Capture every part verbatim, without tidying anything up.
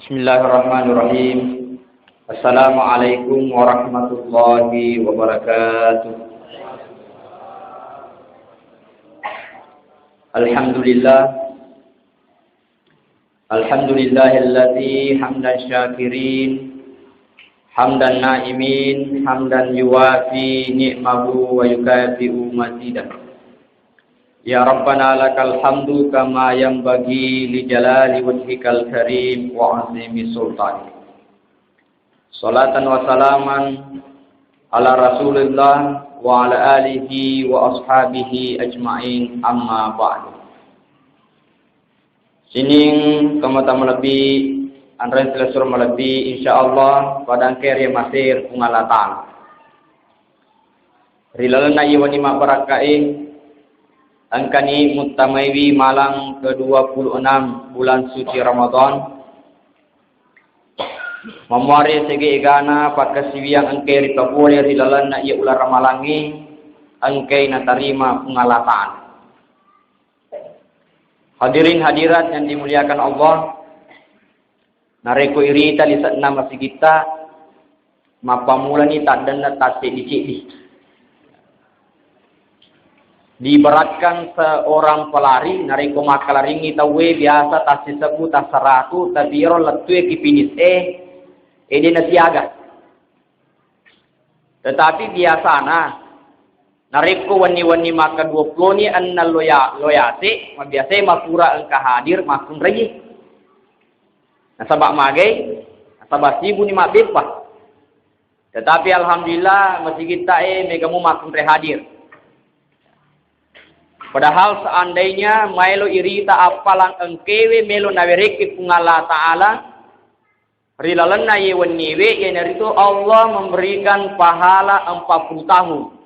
Bismillahirrahmanirrahim. Assalamualaikum warahmatullahi wabarakatuh. Alhamdulillah. Alhamdulillahilladzi hamdan syakirin, hamdan na'imin, hamdan yuwafi ni'mahu wa yukafi'u mazidah. Ya Rabbana lakal hamdu kama yanbaghi li jalali wajhikal karim wa azimi sultanik. Salatan wa salaman ala Rasulillah wa ala alihi wa ashabihi ajma'in, amma ba'du. Sining tomatoa malebbi, anreng silessureng malebbi, insyaallah pada engkae riamasei ri Puang Allah Ta'ala. Ri lalenna iye wenni mabbarakkae, engkani muttamaiwi malam kedua puluh enam bulan suci Ramadan. Mamuare sege egana pakkasiwiang engkae ripapole ri lalenna iye uleng ramalangnge, engkae natarima Puang Allah Ta'ala. Hadirin hadirat yang dimuliakan Allah, narekko irita lise'na masigitta, mappamulani taddenna tasseddi-seddi. Diibaratkan seorang pelari, narekko makkalaringngi tauwe biasa tassisebbu, tassaratu, tapi iyaro lettue ki finish e, ede nasiaga. Tetapi biasana, narekko wenni-wenni makkaduapuloni enneng loya-, loyase, mabiasai makura engka hadir makkunrai. Nasaba magai, nasaba sibuni mabbeppa. Tetapi alhamdulillah, masigitta e mega mu makkunrai hadir. Padahal seandainya maelo irita appalang engkewe melo nawerekki Puang Allah Ta'ala, ri lalenna iye wenniwe, iyanaritu Allah memberikan pahala empat puluh tahun.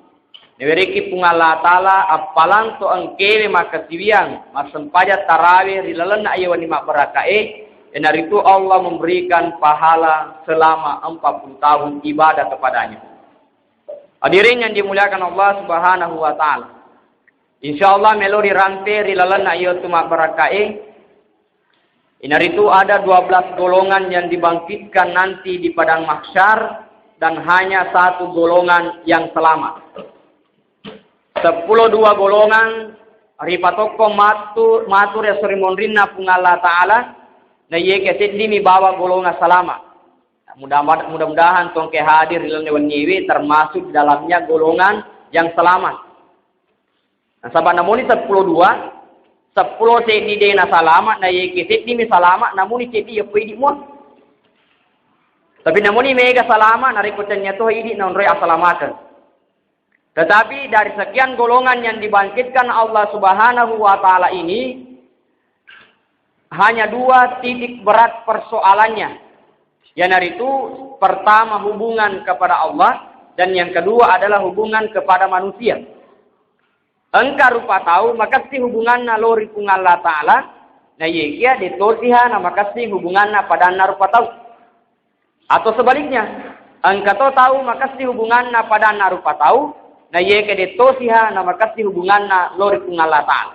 Nawerekki Puang Allah Ta'ala appalang to engkewe makkasiwiang, massempajang tarawe ri lalenna iye wenni mabbarakkae, iyanaritu Allah memberikan pahala selama empat puluh tahun ibadah kepadanya. Hadirin yang dimuliakan Allah Subhanahu wa Ta'ala. Insyaallah melo rirampe ri lalenna iye wettu mabbarakkae, inaritu ada dua belas golongan yang dibangkitkan nanti di padang mahsyar dan hanya satu golongan yang selamat. Seppulo dua golongan ripatokko matu, matu ri esso ri monrinna Puang Allah Ta'ala, na iye ke seddimi bawa golongan selamat. Mudah-, mudah-mudahan tongke hadir ri lalenna wenniwe termasuk di dalamnya golongan yang selamat. Nasaba namuni seppulo dua, seppulo seddi de nasalama, na iye ke seddimi salama, namuni seddi iyeppo idi mua. Tapi namuni mega salama, narekko tennia to idi naonroi asalamakeng. Tetapi dari sekian golongan yang dibangkitkan Allah Subhanahu wa Ta'ala ini, hanya dua titik berat persoalannya. Iyanaritu, pertama, hubungan kepada Allah, dan yang kedua adalah hubungan kepada manusia. Engka rupa tau makessing hubunganna lao ri Puang Allah Ta'ala, na iyekia de tosiha na makessing hubunganna padanna rupa tau. Atau sebaliknya, engka to tau makessing hubunganna padanna rupa tau, na iyekia de tosiha na makessing hubunganna lao ri Puang Allah Ta'ala.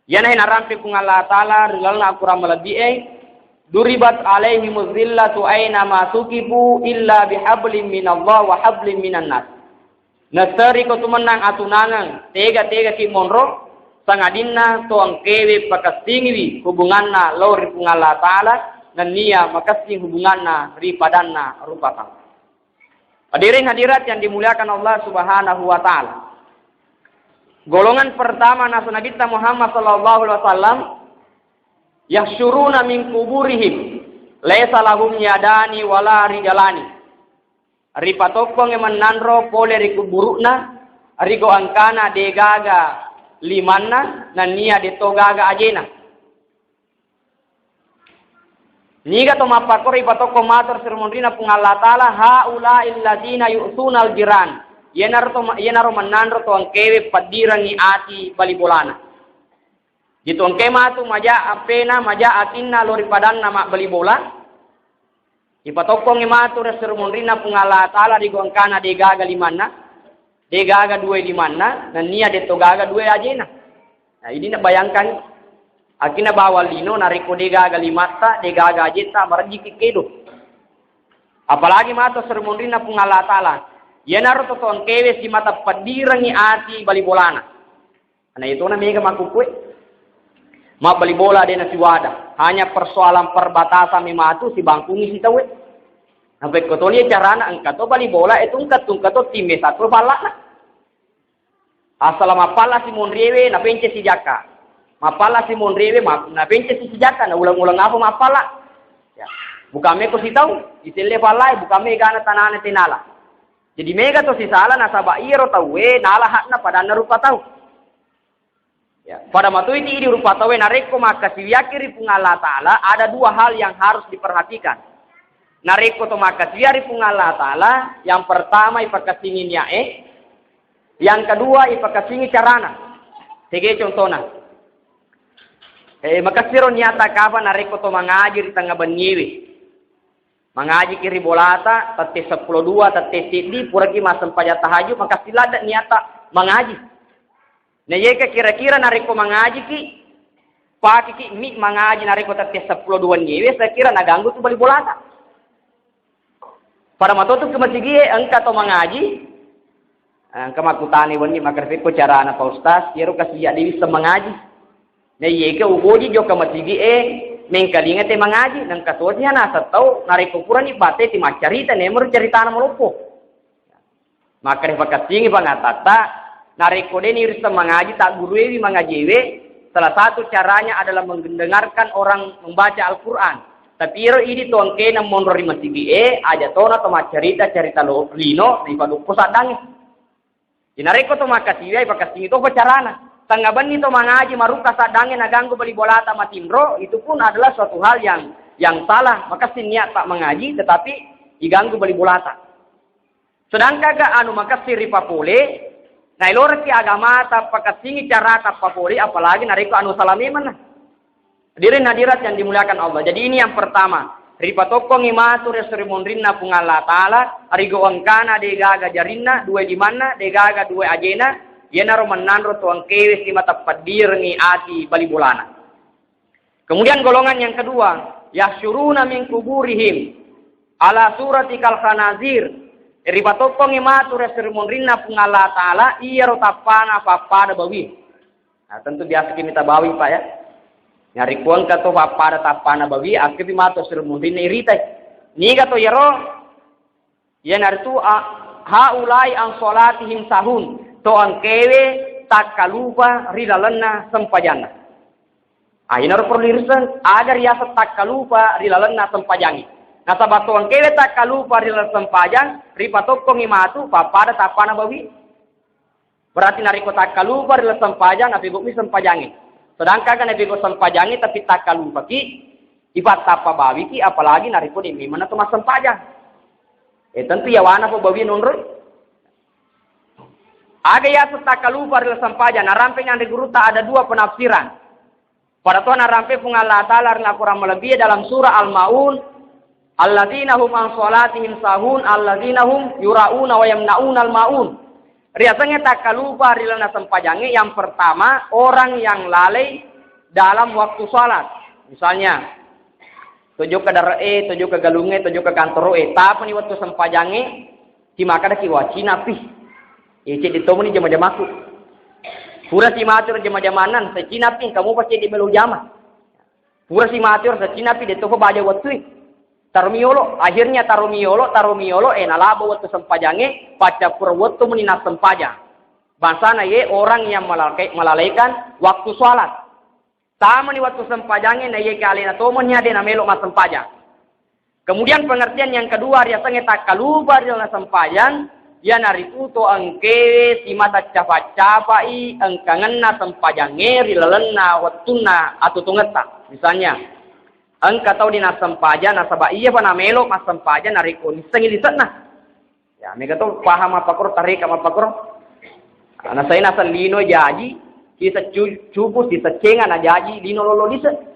Iyana narampe Puang Allah Ta'ala ri lalenna Al-Quran malebbi'e, "Duribat alaihimuz zillatu aina ma sukifu illa bihablim minallah wa hablim minan nas." Naseriko tumennang atunangeng, tega-tega ki monro, sangadinna to engkewe pakessingiwi hubunganna lao ri Puang Allah Ta'ala, nennia makessing hubunganna ri padanna rupa tau. Hadirin hadirat yang dimuliakan Allah Subhanahu wa Ta'ala. Golongan pertama nasa Nabitta Muhammad sallallahu alaihi wasallam, "Yahsyuruna min kuburihim, laisa lahum yadani wala rijalani." Ripatokkongngi mennanro pole ri kuburu'na, rigo engkana degaga limanna, nennia detto gaga ajena. Niga to mappakkoro ipatokko matur ri monrina Puang Allah Ta'ala, "Haula'il ladzina yu'tsunal jiran." Iyanaro to, iyanaro mennanro to engkewe paddirengngi ati bali bolana. Jitu engke matu maja appena, maja atinna lao ri padanna mabbali bola. Ipatokkongngi matu ri esso ri monrinna Puang Allah Ta'ala, rigo engkana degaga limanna, degaga dua limanna, nennia detto gaga dua ajena. Nah, ini nak bayangkan. Akhirna bawang lino, narekko degaga limatta, degaga ajetta, marejjiki kedo. Apalagi mato seri monrinna Puang Allah Ta'ala. Iyanaro to engkewe simata peddirengngi ati bali bolana. Ana iyatona mega makkukkue. Mabbali bola de nasiwada. Hanya persoalan perbatasan mematu sibangkungi sitaue. Napekko toni carana engka to bali bola e tungka-tungka to tim e satu pallana. Asala mappalla si monriewe napence si jakka. Mappalla si monriewe ma-, napence si si jakka, na uleng-uleng apa mappalla. Ya. Bukan meko sitau, iselle pallai, bukan megana tanana tenala. Jadi mega to sisala nasaba iyaro tauwe nala hakna padanna rupa tau. Ya, pada matu iti idi rupa tauwe narekko makkasiwiaki ri Puang Allah Ta'ala, ada dua hal yang harus diperhatikan. Narekko to makkasiwia ri Puang Allah Ta'ala, yang pertama ipakassingi niae, yang kedua ipakassingi carana. Tege contona. Eh, makessiro niata kapa narekko to mangaji ri tengnga benniewe. Mangajiki ri bolata, tette seppulo dua, tette siddi, puraki massempajang tahajud, makassi ladde niata mangaji. Na yeka kira-kira narekko mangajiki, pakeki mi mangaji narekko tette seppulo dua niewe, saya kira naganggu tu bali bolata. Pada matotu ke masigi e, engka to mangaji, engka makkutani wenni makkeda pekko carana Pak Ustaz, iyaro kasiya dewi mangaji. Na iyeke uboji jokka masigi e, mengkalinga te mangaji, nengka tosi naseng tau, narekko purani bate ti maccarita, nemoro caritana maloppo. Makkeda pakassingi pangatatta, narekko deni risseng mangaji, tagguruewi mangajewe, salah satu caranya adalah mendengarkan orang membaca Al-Quran. Tapi ero idi to engkena monro ri masigi e, aja tona to maccarita, carita lo-, lino, ripadukko saddangi. Inarekko to makkasiwiai, pakassingi topa carana. Tengnga benni to mangaji, marukka saddangnge naganggu bali bolata matinro, itu pun adalah suatu hal yang, yang salah. Makessing niatta mangaji, tetapi iganggu bali bolata. Sedangkan ga anu makessing ripapole, nailoreki agamata, pakessingi carata papole, apalagi narekko anu salah memang. Hadirin hadirat yang dimuliakan Allah. Jadi ini yang pertama, ripatokkongi matu ri esso ri monrinna Puang Allah Ta'ala, rigo engkana degaga jarinna, dua limanna, degaga dua ajena, iyanaro mennanro to engkewe simata peddirengngi ati bali bolana. Kemudian golongan yang kedua, yahsyuruna min kuburihim ala surati kal khanazir. Ripatokkongi matu ri esso ri monrinna Puang Allah Ta'ala, iyaro tappana pappada bawi. Nah, tentu biasa ki mita bawi, Pak, ya. Narekko engka to pappada tappana bawi, akkepi matu suru munrinna iritai. Niga to iyaro? Iyanaritu a-, haulai an salatihim sahun, to engkewe takkalupa ri lalenna sempajanna. Ah, inaro perlu diriseng, aga riaseng takkalupa ri lalenna sempajangnge. Nasaba to engkewe takkalupa ri laleng sempajang, ripatokkongi matu pappada tappana bawi. Berarti narekko takkalupa ri laleng sempajang, napegau'mi sempajangnge. Sedangkan kan napegau sempajangnge, tapi takkalupaki, ipattappa bawiki, apalagi narekko de memang to massempajang. Eh, tentu yawana pa bawi nonroi. Aga yaseng takkalupa ri laleng sempajang, narampe anre gurutta ada dua penafsiran. Pada to narampe Puang Allah Ta'ala ri Al-Quran malebbi dalam surah Al-Maun, alladzina hum an salatihim sahun, alladzina hum yura'una wa yamna'unal maun. Riasengnge takkalupa ri lalenna sempajangnge, yang pertama, orang yang lalai dalam waktu salat. Misalnya, to jokka dare'e, to jokka galungnge, to jokka kantoro'e, tapani wettu sempajangnge, Simakkedaki, "Wah, cinapi. Eh, cedde tomani jama-jamaku." Pura simatu ro jama-jamanna, "Sacinapi, engka mupa cedde melo jama." Pura simatu ro sacinapi, de topa baja wettui. Taro miyolo, akhirnya taro miyolo, taro miyolo, eh, nalabo wettu sempajangnge, paccappura wettu meni nassempajang. Bangsana ye orang yang melalke-, melalaikan waktu sholat. Tamani wettu sempajangnge, naiyakia alena tomani ade namelo massempajang. Kemudian pengertian yang kedua, riasengnge takkalupa ri lalenna sempajang, iyanaritu to engkewe simata capa-capai engkangenna sempajangnge ri lalenna wettunna atutungetta. Misalnya, engka tau de nassempajang nasaba iyapa namelo massempajang narekko nissengngi lise'na. Ya, mega to paham mappakoro, tareka mappakoro. Karena saya naseng lino jaji, sisa cu-, cupu, sisa cenga na jaji lino lolo lise.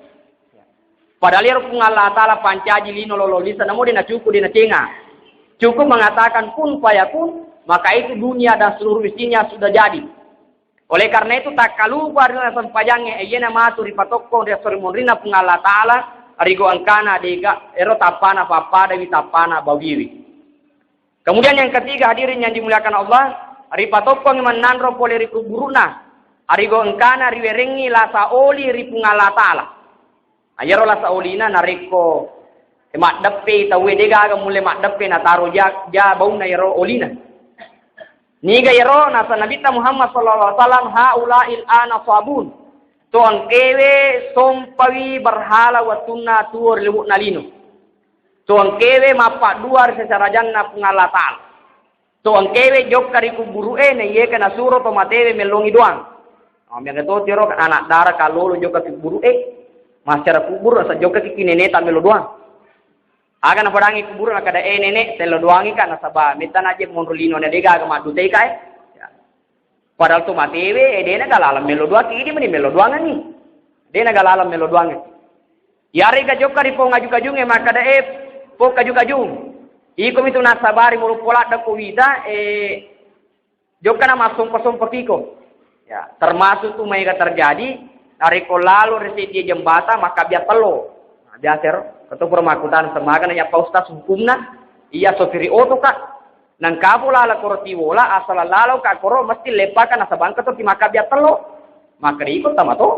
Padahal iyaro Puang Allah Ta'ala pancaji lino lolo lise, namo de nacuku, de nacenga. Cukup mengatakan kun fayakun, maka itu dunia dan seluruh isinya sudah jadi. Oleh karena itu, takkalupa ri sempajangnge, iyena matu ripatokkong ri esso ri munrinna Puang Allah Ta'ala, rigo engkana dega, ero tappana pappadawi tappana bawiwi. Kemudian yang ketiga, hadirin yang dimuliakan Allah, ripatokkongi mennanro pole ri kuburu'na, arigo engkana riwerengngi lasa oli ri Puang Allah Ta'ala. Ayaro lasa olina narekko maddeppe tauwe, degaga mulle maddeppe nataro ja, ja bauna yaro olina. Niga yaro nasa Nabitta Muhammad sallallahu alaihi wasallam, "Haula'il ana sabun." To engkewe sompawi berhala wettunna tuo ri lubu'na lino. To engkewe mappaddua ri sesarajanna Puang Allah Ta'ala. To engkewe jokka ri kuburu'e, naiyeka nasuro to matewe mellongi doang. Oh, mega to tiro anak dara kalolo jokka kuburu'e. Masyarakat kubur asa jokka ki neneta melo doang. Aga napadangi kuburu, nakada, "Eh, nenek, tello doangi ka, nasaba metta naje monro lino na dega aga maddutei ka, eh." Ya. Padahal to matewe, eh, dena galalang melo doang, idi meni melo doangangi. Dena galalang melo doangangi. Yarega jokka ri pong aju-kajunge makkada, "Eh, pong kaju-kajung. Iko mitu nasabari mulu pola dakko wita, eh, jokkana massompa-sompa kiko." Ya, termasuk tu maega terjadi, narekko lalo ri seddie jembata makkabbiang tello. Nah, biasa ro, ketu pura makkutana semaga nanya Pak Ustaz hukumna, iya sopiri oto ka. Nangkapo lala koro tiwola, asal lalo ka koro mesti leppaka nasaba engka to ki makkabbiang tello. Makkeda iko tama to.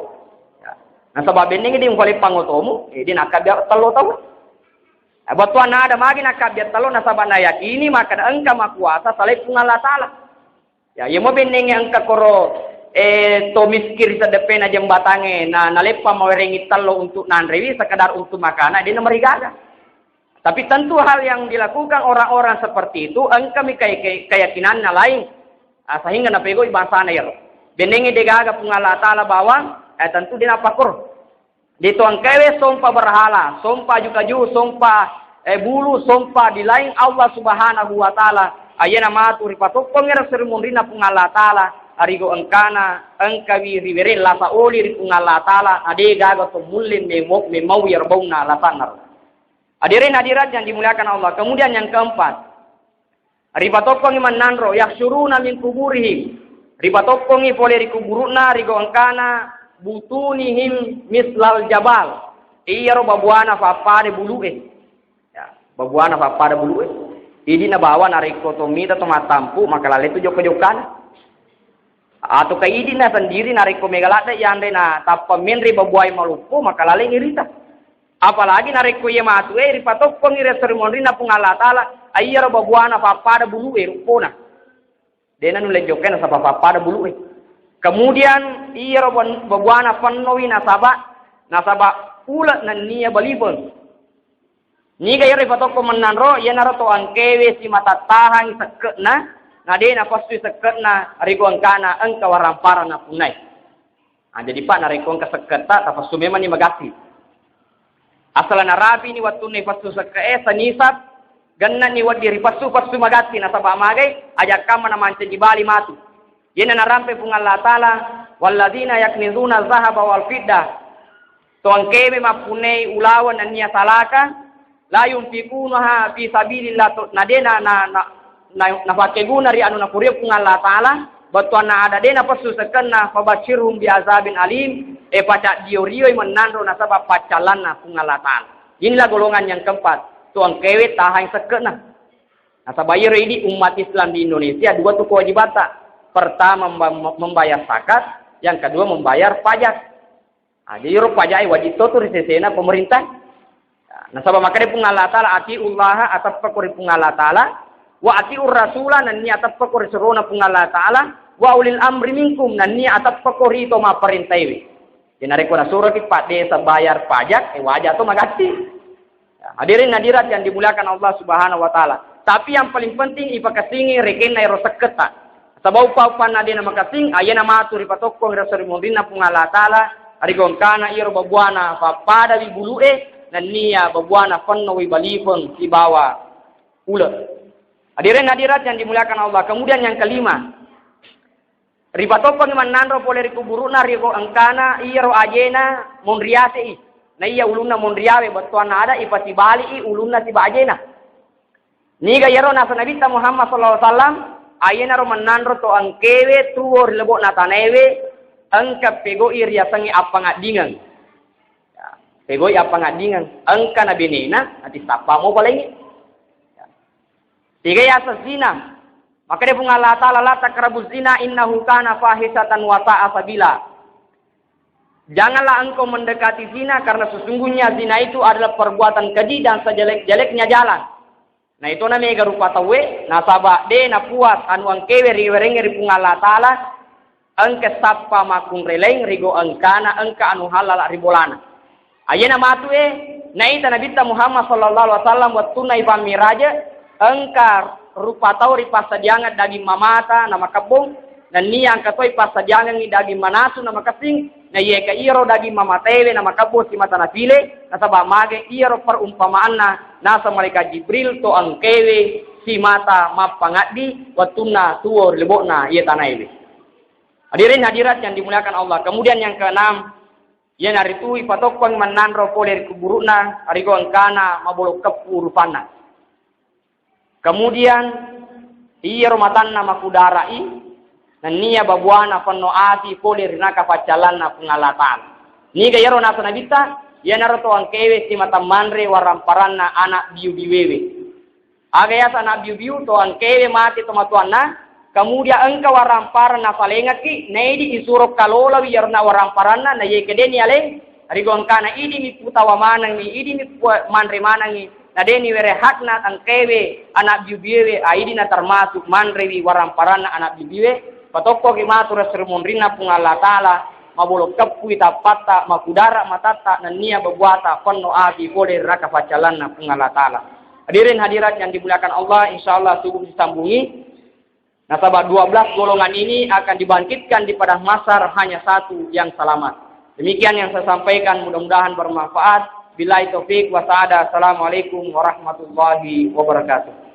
Ya. Nasaba bennengi di mupaleppang otomu, eh, di nakkabbiang tello tau. Eh, bettuanna ada magi nakkabbiang tello nasaba nayakini makkeda engka makuasa salaing Puang Allah Ta'ala. Ya, iya mo bennengnge engka koro, eh, to miskin ri seddeppena jembatangnge, na, naleppa mawerengngi tello untuk nanrewi, sekedar untuk makanan, de namarigaga. Tapi tentu hal yang dilakukan orang-orang seperti itu, engkami kay-, kay-, keyakinanna lain. Ah, sehingga napegoi bangsana iyaro. Bennengnge degaga Puang Allah Ta'ala bawang, eh, tentu de napakkoro. De to engkaewe sompa berhala, sompa aju-kaju, sompa, eh, bulu, sompa di lain Allah Subhanahu wa Ta'ala. Ayena matu ripatokkongi ri esso ri munrinna Puang Allah Ta'ala, arigo engkana engkawi riwereng lasa oli ri Puang Allah Ta'ala, na de gaga to mulle memo-, memaui ero baunna lasanna. Hadirin hadirat yang dimuliakan Allah. Kemudian yang keempat, ripatokkongi mennanro, yahsyuruna min kuburihim. Ripatokkongi pole ri kuburu'na, rigo engkana butunihim mislal jabal. Iyaro babuana pappada bulu'e. Ya, babuana pappada bulu'e. Idi nabawa narekko to mita to mattampu, maka lalle tu jokka-jokkana. Atau ka idi na sendiri narekko mega ladde yanre na tappa menre babuai maloppo, maka lalle irita. Apalagi narekko iye matu e ripatokkongi ri esso ri monrinna Puang Allah Ta'ala, aiyaro babuana pappada bulu'e ruppona. Dena nulle jokkai nasaba pappada bulu'e. Kemudian iyaro ban-, babuana pennowi nasaba, nasaba ule nennia balipeng. Niga iyaro ripatokko mennanro, iyanaro to engkewe simatattahang sekke'na, na de napassui sekke'na rigo engkana engka warampara napunnai. Ah, jadi, Pak, narekko engka sekketta, tapassu memang ni magatti. Asal narapi ni wettunna ipassu sekke'e, sanisab, genna ni wedding ripassu-passu magatti, nasaba magai, aja kamma na mancaji bali matu. Iyena narampe Puang Allah Ta'ala, "Walladzina yaknizuna zahaba wal fiddah." To engkewe mappunnai ulaweng nennia salaka, la yunfiqunaha fi sabilillah, to, na de na, na, na, na, napakkeguna ri anu napurio Puang Allah Ta'ala, bettuanna ada de napessu sekkenna, fabashshirhum bi azabin alim, e pacaddio-rioi mennanro nasaba paccallanna Puang Allah Ta'ala. Inilah golongan yang keempat, to engkewe tahang sekkenna. Nasaba iyaro idi umat Islam di Indonesia dua tu kewajibatta. Pertama, memba-, membayar zakat, yang kedua membayar pajak. Ah, jadi ro pajak e wajib to tu ri sesena pemerintah. Nah, nasaba makkeda Puang Allah Ta'ala, "Atiullaha", ateppa ko ri Puang Allah Ta'ala, "wa atiur rasula", nennia ateppa ko ri surona Puang Allah Ta'ala, "wa ulil amri minkum", nennia ateppa ko ri to mapparentaiwi. Jadi narekko nasuroki Pak Desa bayar pajak, eh, wajar to magatti. Ya, hadirin hadirat yang dimuliakan Allah Subhanahu wa Ta'ala. Tapi yang paling penting ipakessingi rekenna ero sekketta. Saba uppa-uppanna de namakessing, ayena matu ripatokkong ri esso ri monrinna Puang Allah Ta'ala, rigongkana iyaro babuana pappadawi bulu'e, nennia babuana pennowi balipeng sibawa ule. Hadirin hadirat yang dimuliakan Allah. Kemudian yang kelima, ripatoppengi mennanro pole ri kuburu'na, rigo engkana iyaro ajena monri ase'i. Na iya ulunna monri awe, bettuanna ada ipasibali'i ulunna siba ajena. Niga iyaro nasa Nabitta Muhammad sallallahu alaihi wasallam, Ayenaro mennanro to engkewe tuwo ri lebo'na tanaewe, engka pegoi riasengnge appangaddingeng. Ya, pegoi appangaddingeng. Engka na benena, nati sappa mo palengnge. Ya. Tiga yaseng zina. Makkeda Puang Allah Ta'ala, "La taqrabuz zina innahu kana fahisyatan wa sa'a sabila." Janganlah engkau mendekati zina, karena sesungguhnya zina itu adalah perbuatan keji dan sejelek-jeleknya jalan. Nah, itu na mega rupa tauwe, nasaba de napuas anu engkewe riwerengnge ri Puang Allah Ta'ala, engka sappa makkunrai laing rigo engkana engka anu halala ri bolana. Ayena matu e, naita Nabitta Muhammad sallallahu alaihi wasallam wettunna ipammiraje, engka rupa tau ripassadiangeng daging mamata na makebbong, nennia engka toi passadiangengngi daging manasu na makessing, na iye ka iyaro daging mamatewe na makebbong simata napile, nasaba mage iyaro perumpamaanna naseng malaikat Jibril to engkewe simata mappangaddi wettunna tuwo ri lebo'na iye tanaewe. Hadirin hadirat yang dimuliakan Allah. Kemudian yang keenam, iyanaritu ipatokkong mennanro pole ri kuburu'na, rigo engkana mabolong keppu rupanna. Kemudian, iyaro matanna makudara'i, nennia babuana penno api pole ri naka paccallanna Puang Allah Ta'ala. Niga iyaro naseng Nabitta, iyanaro to engkewe simata manre waramparanna anak biu-biuewe. Aga yaseng anak biu-biu, to engkewe mate tomatoanna, kemudian engka waramparang nasalengekki, naidi isuro kalolawi iyaro na waramparanna, na iye kedeni aleng, rigo engkana idi mi putawa manengngi, idi mi pu-, manre manengngi, na deni were hakna engkewe anak biu-biuewe, a idi na termasuk manrewi waramparanna anak biu-biue, patokkoki matu ri esso ri monrinna Puang Allah Ta'ala, mabolong keppui tappatta, makudara matatta, nennia babuata penno api pole ri naka paccallanna Puang Allah Ta'ala. Hadirin hadirat yang dimuliakan Allah, insyaallah subuh disambungi. Nasaba dua belas golongan ini akan dibangkitkan di padang mahsyar, hanya satu yang selamat. Demikian yang saya sampaikan, mudah-mudahan bermanfaat. Billahi taufik wa sa'adah. Assalamualaikum warahmatullahi wabarakatuh.